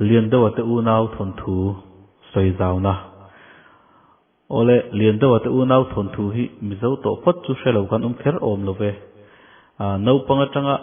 Liandeuha te unau thawnthu sawi zauna. Awle, Liandeuha te unau thawnthu hi Mizo tawh phawt chu hre lo kan awm kher awm lo ve. Naupang atanga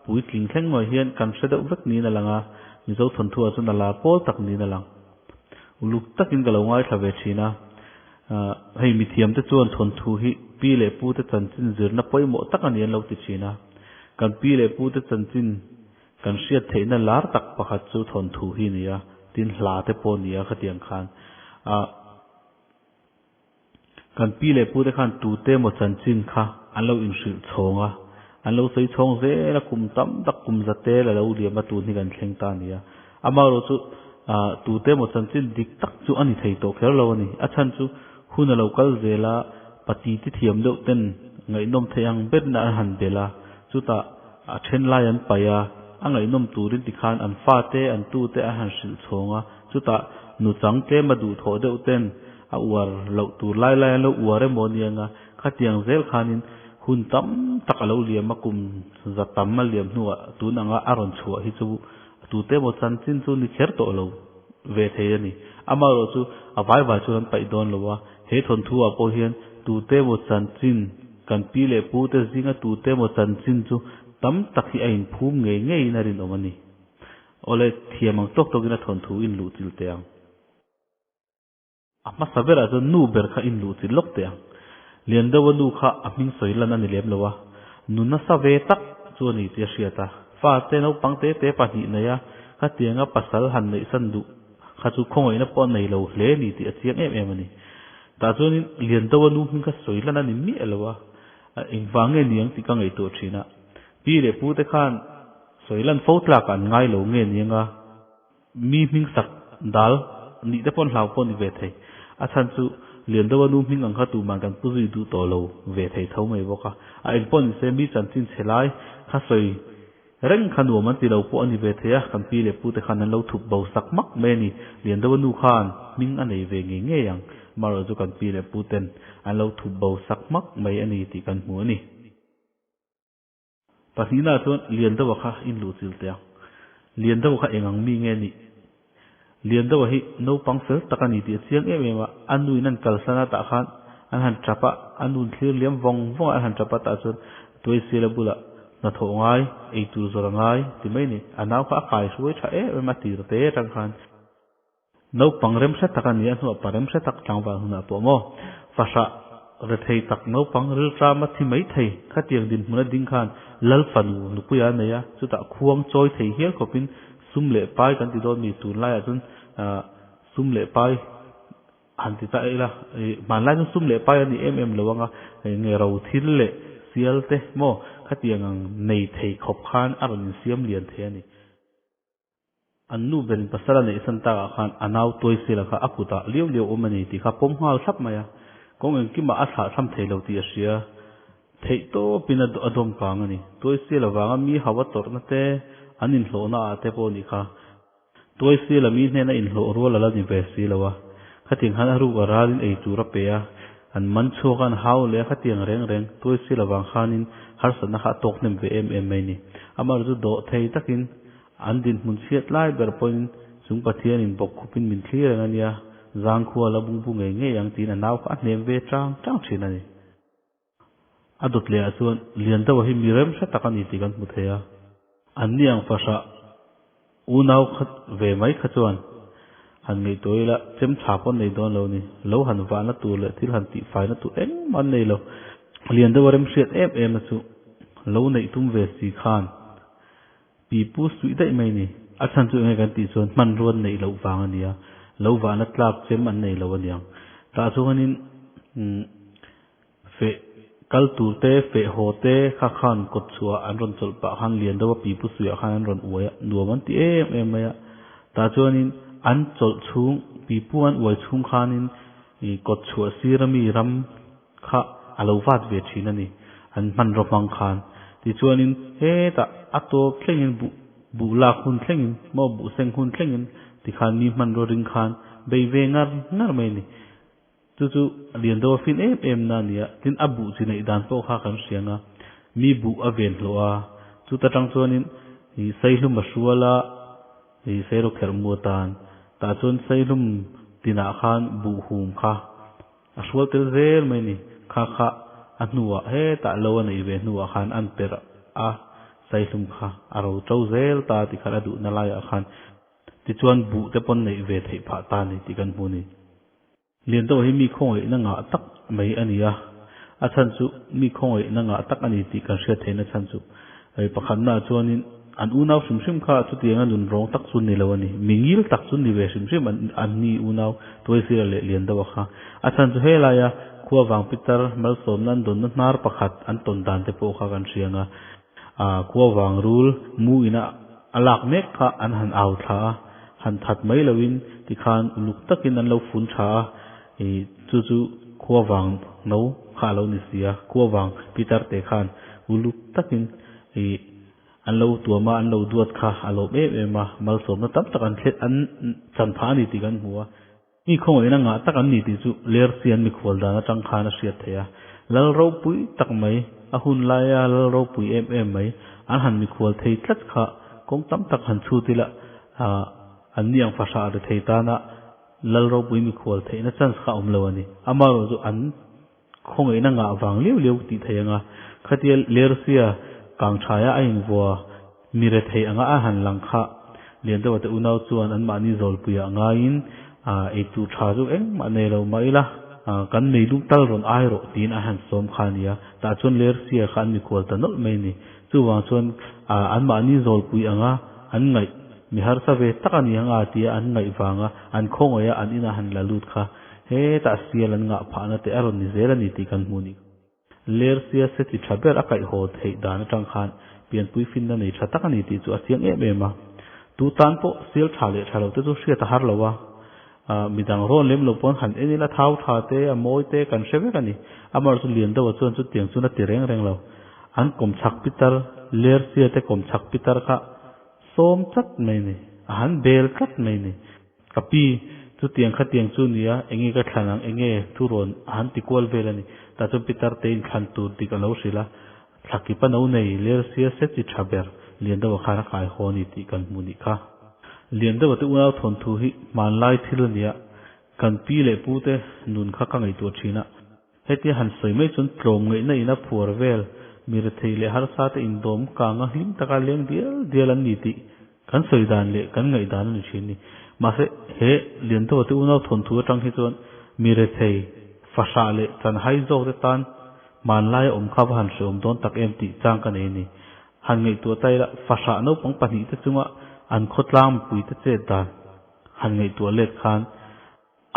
puitling thleng mai hian kan hre deuh vek niin a lang a, Mizo thawnthu ah chuan a lar pawl tak niin a lang. Uluk takin ka lo ngaithla ve thin a. Hei mithiamte chuan thawnthu hi pi leh pute chanchin zirna pawimawh tak a ni an lo ti thin a. Kan pi leh pute chanchin Kan hriat theihna lar tak pakhat chu thawnthu hi a ni a, tin hla te pawh a ni a khatiang khan. Ah, kan pi leh pu te khan tute emaw chanchin kha an lo inhrilh chhawng a, an lo sawi chhawng zel a, kum tam tak kum za tel a lo liam a tun hi kan thleng ta a ni a. Amaherawh chu ah tute emaw chanchin dik tak chu a ni thei tawh kher lo a ni. A chhan chu hun a lo kal zel a, pati ti thiam deuh ten ngaihnawm theih ang berin an han belh a, chutah A then lai an paih a, a ngaihnawm turin tikhan an fate, an tute an han hrilh chhawng a, chutah nuchang tlem a duhthawh deuh ten a uar loh tur lai lai an lo uar emaw aniang a, khatiang zel khanin hun tam tak a lo liam a, kum za tam a liam hnuah tun anga a rawn chhuah hi chu tute emaw chanchin chu ni kher tawh lo ve thei a ni. Amaherawh chu a vai vai chuan an paih dawn lo a, he thawnthu ah pawh hian tute emaw chanchin Kan pi leh pu te zinga tute emaw chanchin chu tam tak hi a inphum ngei ngeiin a rinawm a ni. Awle, thiam ang tawk tawkin a thawnthu in luh chilh teh ang. A hmasa berah chuan nu ber kha in luh chilh lawk teh ang. Lian deuha nu kha a hming sawi lan a ni lem lo a, nu nasa ve tak chu a ni tih a hriat a. Fate naupang te te pahnih nei a, khatianga pasal han neihsan duh kha chu khawngaihna pawh a nei lo hle a ni tih a chiang em em a ni. Tah chuanin Liandoa nu hming kha sawi lan a ni miah lo a, engvang nge niang tih ka ngaihtuah thin a. Pi leh pu te khan sawi lan fo tlak ah an ngai lo nge niang a, mi hming sak dal nih te pawh an hlau pawh a ni ve thei. A chhan chu Liandoa nu hming ang kha tuman kan pu zui duh tawh lo ve thei tho mai bawk a. A engpawh ni se mi chanchin chhe lai kha sawi Reng kha nuam an ti lo pawh a ni ve thei a, kan pi leh pute khan an lo thup bo sak mak mai a ni. Liandoa nu khan hming a nei ve ngei ngei ang, marawh chu kan pi leh puten an lo thup bo sak mak mai a ni tih kan hmu a ni. Pahnihnaah chuan Liandoa kha in luh chil teh ang. Liandoa kha eng ang mi nge nih? Liandoa hi naupang fel tak a ni tih a chiang em em a, a nuin an kalsan a tah khan an han tap a, a nun thlir liam vawng vawng a an han tap a tah chuan Tuaisiala bulah hnathawh ngai, eitur zawrh a ngai ti mai a ni. A nau kha a kai hruai tha em em a tir te atang khan naupang rem hre tak a ni a, hnuah pa rem hre tak tlangval hunah pawh maw fahrah rethei tak naupang rilṭam a thi mai thei khatiang dinhmun a ding khan Lal fanu nupuia a nei a, chutah khuang chawi thei hial khawpin Sum leh pai kan ti dawn mi tunlaiah chuan sum leh pai han ti ta ila hmanlai chuan sum leh pai a ni em em lo ang a, enge ro thil leh sial te maw khatiang ang nei thei khawp khan a rawn insiam lian thei a ni. An nu berin pasal a neih san takah khan a nau tuaisela kha a kutah liau liau awm a ni tih kha pawm nghal thlap mai a, kawng engkimah a thlah thlam thei lo tih a hria. Theih tawpin a dawm kang a ni. Tuaisial avanga mi hau a tawrhna te, an inhlawhna ah te pawh a nih kha. Tuaisiala mi hnena inhlawh rual a la ni ve si lo a. Khatiang khan a ruk a ralin ei tur a pe a, an man chhuak a, an hau leh a, khatiang reng reng Tuaisial avang khanin harsatna kha a tawk hnem ve em em mai a ni. Amaherawhchu chu dawh thei takin an dinhmun chhiat lai ber pawhin chung Pathianin bawk khupin min thlir reng a nia, zangkhua la bungbu ngei ngei ang tiin a nau kha a hnem ve chang chang thin a ni. A dawt leh ah chuan Liandoa hi mi rem hre tak a ni tih kan hmu thei a. An ni ang fahrah unau khat ve mai kha chuan han ngaihtuah ila chem tha pawh an nei dawn lo a ni. Lo han vahna tur leh thil han tihfaina tur engmah an nei lo. Liandoa rem hriat em em a chu lo neih tum ve si khan pi pu suih daih mai a ni. A chhan chu enge kan tih chuan hmanrua an neih loh vang a ni a, lo vahna tlak chem an nei lo a niang. Tah chuanin umm. Feh kal tur te, feh haw te kha khan kawt chhuah an rawn chawlh pah khan lian deuh a pi pu suiah khan an rawn uai a, nuam an ti em em mai a. Tah chuanin an chawlh chhung, pi pu an uai chhung khanin ih kawt chhuah sir ami ram kha a lo vat ve thin a ni, an hmanraw hmang khan. Tichuanin hetah a tawp thlengin buh buh lak hun thlengin maw buh seng hun thlengin tikhan mi hmanraw ring khan bei ve ngar ngar mai a ni. Chu chu lian deuh a fin em em na a ni a, tin a buh chi neih dan pawh kha kan hria ang a, mi buh a ven hlawh a, chuta tang chuanin ih Saihlum a hrual a, I seirawkherh mu atan. Tah chuan saihlum tinah khan buh hum kha a hrual tel zel mai a ni. Kha kha a hnuah hetah lo a neih ve hnuah khan an perh a, saihlum kha a ro to zel ta tih khan a duhna laiah khan tichuan buh te pawn neih ve theih phah ta a ni tih kan hmu a ni. Liandawh hi mi khawngaihna ngah tak mai a ni a, a chhan chu mi khawngaihna ngah tak a ni tih kan hriat theihna chhan chu hei pakhatnaah chuanin an unau hrim hrim kha chutianga nun rawng tak chu ni lo a ni, mi ngil tak chu ni ve hrim hrim an ni unau Tuaisira leh Liandawha kha. A chhan chu helaia khua vang pitar malsawmna an dawnna hnar pakhat an tawn dan te pawh kha kan hria ang a, khua vang rul mu ina A lak mek kha an han au thla a, han that mai loin tikhan uluk takin an lo fun tha a, i chu chu khua vang no kha a lo ni si a, khua vang Peter te khan uluk takin i an lo tuam a, an lo duat kha a lawm em em a, malsawmna tam tak an thlen an chan phah a ni tih kan hmu a. Mi khawngaihna ngah tak an ni tih chu Lersian mikhual dan atang khan a hriat theih a. Lal ropui tak mai, a hun laia lal ropui em em mai, an han mikhual thei tlat kha kawng tam tak han chhut ila, an ni ang fahrah ri thei tana lal ropui mikhual theihna chance kha a awm lo a ni. Amaherawhchu chu an khawngaihna ngah vang liau liau tih theih anga khatia Lersia kang thaia a invua mi rethei anga a han lang kha Liandeuha te unau chuan anmahni zawlpuiah ngaiin eitur tha chu engmah nei lo mah ila kan meilum tal rawn ai rawh tiin a han sawm kha a nia. Tah chuan Lersia kha an mikhual ta nawlh mai a ni. Chuvang chuan anmahni zawlpui anga an ngaih mi harsa ve tak a ni anga tia an ngaih vanga an khawngaiha an inah han la lut kha Hetah sial an ngah phahna te a rawn ni zel a ni tih kan hmu ni. Lersia se ti tha ber a kaihhaw theih dan atang khan pianpui finna nei tha tak a ni tih chu a chiang em em a. Tu tan pawh sial tha leh tha lo te chu hriat a har lo a. Midang rawn lem lo pawn han en ila thau tha te, a mawi te kan hre vek a ni. Amaherawhchu chu lian deuh ah chuan chutiang chuan a ti reng reng lo. An kawmchhak pitar, Lersia te kawmchhak pitar kha sawm tlat mai a ni. A han bel tlat mai a ni. Ka pi, chutiang khatiang chu nia, enge ka thlan ang, enge thu rawn a han ti kual vel a ni. Tah chuan Peter te in thlan tur dik a lo hrilh a, thlakip a no nei, ler sia set chi tha ber, Liandova khan a kai haw a ni tih kan hmu nih kha. Liandova te unau thawnthu hi hmanlai thil a nia, kan pi leh pu te nun kha ka ngaihtuah thin a. Hetia han sawi mai chuan tlawmngaihna in a phuar vel, mi rethei leh harsa te indawm kanga hlim taka leng dial dial an ni tih kan sawi dan leh kan ngaih dan a ni thin ni. Mahse, he Lianthova te unau thawnthu atang hi chuan mi rethei, fahrah leh chanhai zawk te tan hmanlai a awm kha va han hreawm dawn tak em tih chang ka nei a ni. Han ngaihtuah ta ila, fahrah naupang pahnihte chunga an khawtlang mipuite chet dan han ngaihtuah let khan,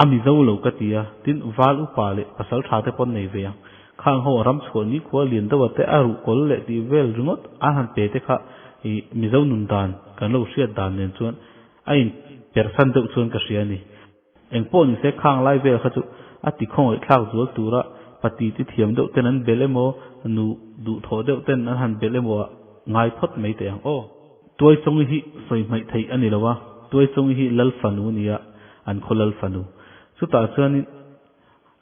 A Mizo lo ka ti a, tin val upa leh pasal tha te pawn nei ve ang. Khang ho a ram chhuah ni khua lian deuh a te a ruh kawl leh tih vel ringawt an han pe te kha i Mizo nun dan kan lo hriat dan nen chuan a in perhsan deuh chuan ka hria a ni. Eng pawh ni se khang lai vel kha chu a ti khawngaih thlak zual tura pati ti thiam deuh ten an belh emaw nu duhthawh deuh ten an han belh emaw ah ngai phawt mai teh ang aw. Tuaichungi hi sawi hmaih theih a ni lo a, Tuaichungi hi Lal fanu a ni a, an khaw Lal fanu. Chutah chuanin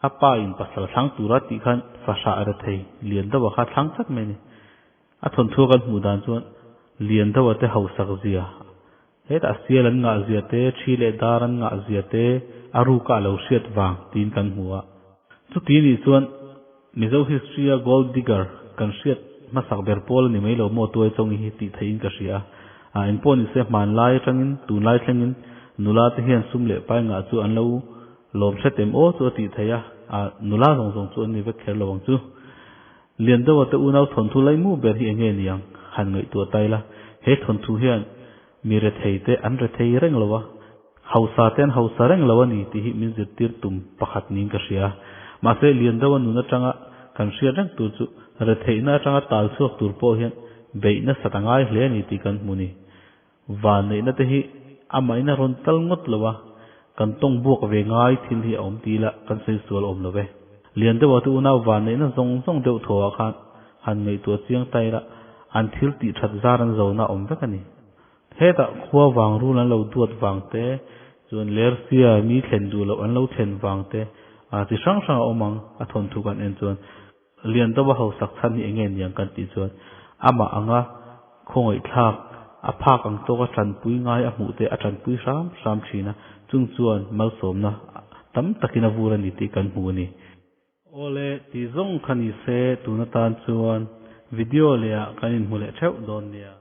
a pa in pasal thlang tura tih khan fahrah a re thei, Liandova kha thlang tlat mai a ni. A thawnthu a kan hmuh dan chuan Liandova te hausak zia, hetah sial an ngah zia te, thi leh dar an ngah zia te a ruka a lo hriat vang tiin kan hmu a. Chuti nih chuan Mizo history a gold digger kan hriat hmasak ber pawl a ni mai lo maw Tuaichawngi hi tih theihin ka hria a. Engpawh ni se hmanlai atangin tunlai thlengin nula te hian sum leh pai ngah chu an lo lawm hret em aw chu a tih theih a, nula zawng zawng chu an ni vek kher lo ang chu. Liandova te unau thawnthu laimu ber hi enge niang han ngaihtuah ta ila, he thawnthu hian mi rethei te an rethei reng lo a, Hausa te an hausa reng lo a ni tih hi min zirtir tum pakhat niin ka hria. Mahse, Liandova nun atanga kan hriat reng tur chu retheihna atanga tal chhuak tur pawh hian beih nasat a ngai hle a ni tih kan hmu ni. Vanneihna te hi amahin a rawn kal ngawt lo a, kan tawng buak ve ngai thil hi a awm ti ila kan sawi sual awm lo ve. Liandova te unau vanneihna zawng zawng deuh thaw ah khan han ngaihtuah chiang ta ila an thil tih that zar an zona awm vek a ni. Hetah khua vang rul an lo duat vang te, chuan Lersia mi thlen duh loh an lo thlen vang te, a chi hrang hrang a awm ang a thawnthu kan en chuan. Liandova hausak chhan hi enge niang kan tih chuan amah anga khawngaihthlak A phak ang tawka tanpui ngai a hmuh te a tanpui hram hram thin a, chung chuan malsawmna tam takin a vur a ni tih kan hmu a ni. Awle, ti zawng kha ni se tun atan chuan video leh ah kan inhmu leh theuh dawn nia.